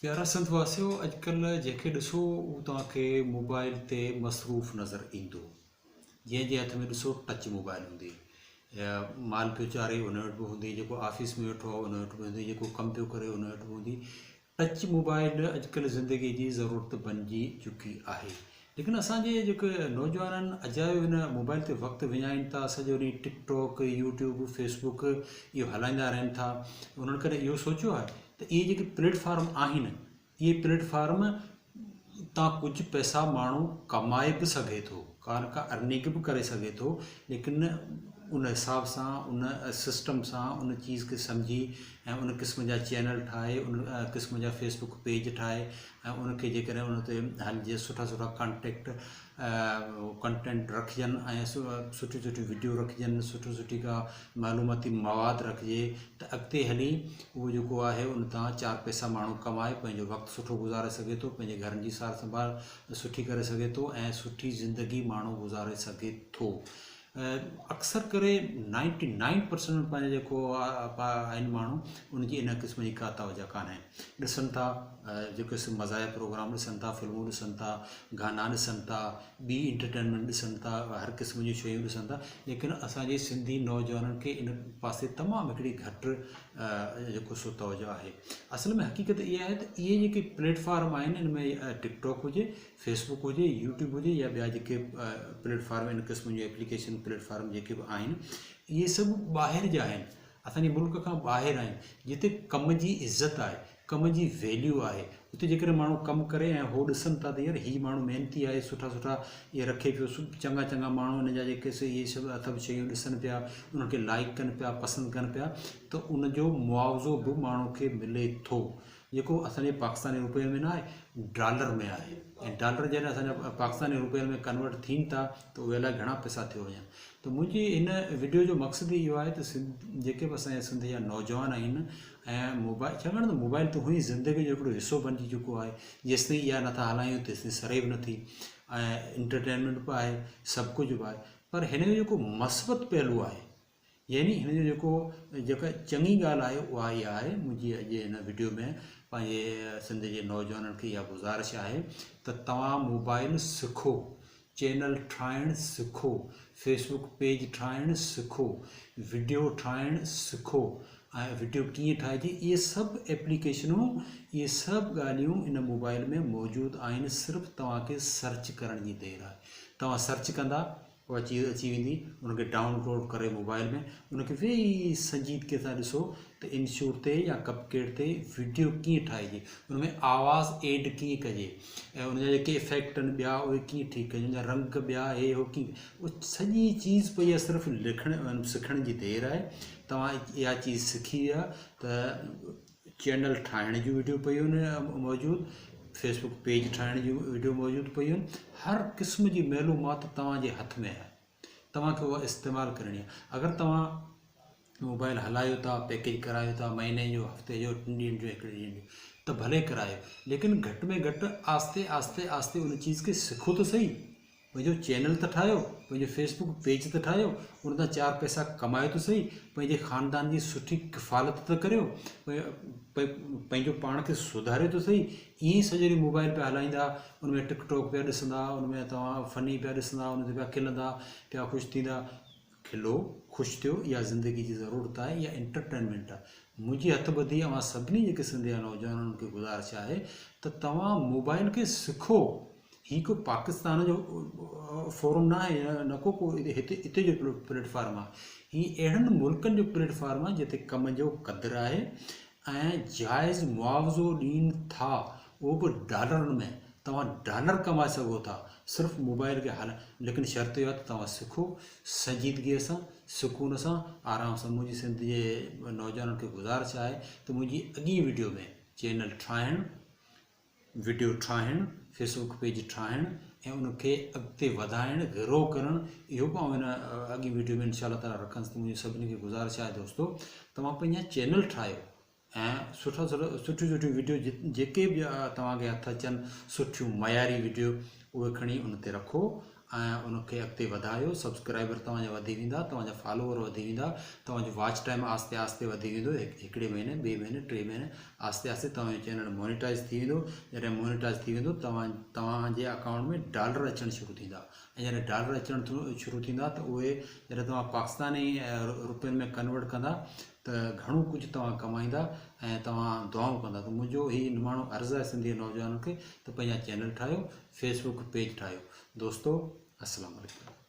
پيارا سنڌ واسيو اڄڪلهه جنهن کي ڏسو اهو توهان کي موبائل تي مصروف نظر ايندو جنهن جي هٿ ۾ ڏسو ٽچ موبائل هوندي مال پيو چاري ان وٽ به هوندي جيڪو آفيس ۾ ويٺو آهي ان وٽ به هوندي جيڪو ڪم پيو ڪري ان وٽ به هوندي ٽچ موبائل اڄڪلهه زندگي جي ضرورت بنجي چڪي آهي ليڪن اسان جي جيڪي نوجوانن اجايو هن موبائل تي وقت وڃائين ٿا سڄو ڏينهن ٽڪ ٽاڪ يوٽيوب فيسبوڪ اهو هلائيندا رهن ٿا انهن ڪڏهن اهو سوچيو آهي ته اهي جيڪي پليٽ فارم آهن اهي پليٽ فارم تان ڪجهه پئسا ماڻهو ڪمائي به سگهي ٿو ڪا نه ڪا ارننگ به ڪري سگهي ٿو ليڪن ان حساب سان ان سسٽم سان ان چيز کي سمجهي ۽ ان قسم جا چينل ٺاهي ان قسم جا فيسبوڪ پيج ٺاهي ۽ ان کي جيڪڏهن ان تي هلجي سٺا سٺا ڪانٽيڪٽ ڪنٽينٽ رکجن ۽ سٺيون سٺيون وڊيو رکجن سٺو سٺي ڪا معلوماتي مواد رکجي ته اڳتي هلي اهو جيڪو آهي ان تان چار پئسا ماڻهو ڪمائي پنهنجو وقت سٺو گذاري سگهي ٿو پنهنجي گهرن جي سار سنڀال سٺي ڪري سگهي ٿو ۽ سٺي زندگي ماڻهو گذاري سگهي ٿو. اڪثر ڪري نائنٽي نائن پرسنٽ پنهنجو جيڪو آهن ماڻهو ان جي ان قسم جي ڪا توجه ڪانهي ڏسن ٿا جيڪو سو مزاحيه پروگرام ڏسن ٿا فلمون ڏسن ٿا گانا ڏسن ٿا ٻي انٽرٽينمينٽ ڏسن ٿا هر قسم جون شيون ڏسن ٿا ليڪن اسانجي سنڌي نوجوانن کي ان پاسي تمام هڪڙي گهٽ جيڪو سو توجه آهي اصل ۾ حقيقت اها آهي ته اهي جيڪي پليٽ فارم آهن ان ۾ ٽڪ ٽاڪ هجي فيس بڪ هجي، يوٽيوب هجي يا ٻيا جيڪي پليٽ فارم ان قسم جون ايپليڪيشن پليٽ فارم جيڪي به آهن اهي سڀ ٻاهر جا آهن اسان جي ملڪ کان ٻاهر آهن جتي ڪم جي عزت آهي ڪم جي ويليو آهي اتي جيڪڏهن ماڻهو ڪم ڪري ۽ هو ڏسن ٿا ته يار هي ماڻهو محنتي آهي سٺا سٺا اهي رکي پيو چڱا چڱا ماڻهو ان جا جيڪي سي اهي سڀ سڀ شيون ڏسن پيا انهن کي لائڪ ڪن پيا پسند ڪن پيا ته ان جو معاوضو به ماڻهو کي ملي ٿو جيڪو اسان جي پاڪستاني روپين ۾ نه آهي ڊالر ۾ آهي ۽ ڊالر جڏهن اسان جا پاڪستاني روپين ۾ ڪنورٽ ٿين ٿا ته اهي الائي گهڻا پئسا ٿيو وڃن ته منهنجي هن وڊيو جو مقصد ئي اهو آهي ته سنڌ جيڪي به اسان جا سنڌ جا نوجوان آهن ۽ موبائل ڇاڪاڻ ته موبائل ته هونئن زندگي جو هڪڙو حصو بنجي چڪو آهي جيستائين اها نٿا هلايون تيستائين سري به نٿي ۽ انٽرٽينمينٽ به آهي سڀ ڪجهه به آهي پر هن جو جيڪو مثبت پهلو آهي يعني هن جو جيڪو جيڪا چڱي ڳالهه آهي اها اها آهي منهنجي اڄ هن وڊيو ۾ پنهنجي سنڌ جي نوجوانن کي اها گذارش آهي ته توهان موبائل سکو چينل ٺاهڻ سکو فيسبوڪ پيج ٺاهڻ سکو وڊيو ٺاهڻ سکو ۽ وڊيو ڪيئن ٺاهجي اهي سڀ ايپليڪيشنون اهي سڀ ڳالهيون ان موبائل ۾ موجود آهن صرف توهان کي سرچ ڪرڻ جي دير آهي توهان سرچ ڪندا اها چيز اچي ويندي ان کي ڊائون لوڊ ڪري موبائل ۾ ان کي ويهي سنجيدگي سان ڏسو ته انشوٽ تي يا ڪپ ڪيٽ تي وڊيو ڪيئن ٺاهجي ان ۾ آواز ايڊ ڪيئن ڪجي ۽ ان جا جيڪي افيڪٽ آهن ٻيا اهي ڪيئن ٺيڪ ڪجي ان جا رنگ ٻيا هي هو ڪيئن اهو سڄي چيز پئي آهي صرف لکڻ سکڻ جي دير آهي توهان اها چيز سکي ويا ته چينل ٺاهڻ جون وڊيو پيون آهن موجود فيسبوڪ پيج ٺاهڻ جون وڊيو موجود پيون آهن هر قسم جي معلومات توهان جي هٿ ۾ آهي توهان کي اها استعمال ڪرڻي آهي اگر توهان موبائل هلايو ٿا پيڪيج ڪرايو ٿا مهيني جو هفتي جو ٽن ڏينهن جو هڪڙي ڏينهن جو ته ڀلي ڪرايو ليڪن گهٽ ۾ گهٽ آهستي آهستي آهستي ان چيز کي سکو ته سهي پنهنجو چينل ته ٺاهيو، پنهنجو فيس بڪ پيج ته ٺاهيو، ان تان چار پئسا ڪمايو ته سهي، پنهنجي خاندان جي سٺي ڪفالت ته ڪريو، پنهنجو پاڻ کي سڌاريو ته سهي، ائين ئي سڄو ڏينهن موبائل پيا هلائيندا، ان ۾ ٽڪ ٽاڪ پيا ڏسندا، ان ۾ توهان فني پيا ڏسندا، ان تي پيا کلندا، پيا خوش ٿيندا، کلو، خوش ٿيو، اها زندگي جي ضرورت آهي، اها انٽرٽينمينٽ آهي. منهنجي هٿ ٻڌي اوهان سڀني جيڪي سنڌ جا نوجوانن کي گذارش آهي ته توهان موبائل کي سکو، هي ڪو پاڪستان جو فورم نه آهي نه ڪو ڪو هتي اتي جو پليٽ فارم آهي هي اهڙن ملڪن جو پليٽ فارم آهي جتي ڪم جو قدر آهي ۽ جائز معاوضو ڏين ٿا اهو به ڊالرن ۾ توهان ڊالر ڪمائي سگهو ٿا صرف موبائل کي هل ليڪن شرط اهو آهي ته توهان سکو سنجيدگي سان سڪون سان آرام سان منهنجي سنڌ جي نوجوانن کي گذارش آهي ته منهنجي اڳين وڊيو ۾ چينل ٺاهڻ وڊيو ٺاهڻ، فيسبوڪ پيج ٺاهڻ ۽ ان کي اڳتي وڌائڻ، گرو ڪرڻ، اهو به آئون هن اڳين وڊيو ۾ انشاء الله تعالي رکندس ته منهنجي سڀني کي گذارش آهي دوستو توهان پنهنجا چينل ٺاهيو ۽ سٺا سٺا سٺيون سٺيون وڊيو جيڪي به توهان کي هٿ اچن سٺيون معياري وڊيو اهي کڻي ان تي رکو. ۽ ان کي اڳتي وڌايو سبسڪرائبر توهان جا وڌي ويندا توهان جا فالوور وڌي ويندا توهان جو واچ ٽائيم آهستي آهستي وڌي ويندو هڪڙي مهيني ٻئي مهيني ٽئي مهيني آهستي آهستي توهان جو چينل مونيٽائز ٿي ويندو جڏهن مونيٽائز ٿي ويندو توهان توهان جي اڪائونٽ ۾ ڊالر اچڻ شروع ٿيندا ۽ جڏهن ڊالر اچڻ شروع ٿيندا ته اهي جڏهن توهان پاڪستاني روپين ۾ ڪنورٽ ڪندا ته گهڻو ڪجهه توهان ڪمائيندا ۽ توهان دعائون ڪندا ته منهنجو هي نماڻو عرض آهي سنڌي نوجوانن کي ته پنهنجا چينل ٺاهيو فيسبوڪ پيج ٺاهيو دوستو السلام عليڪم.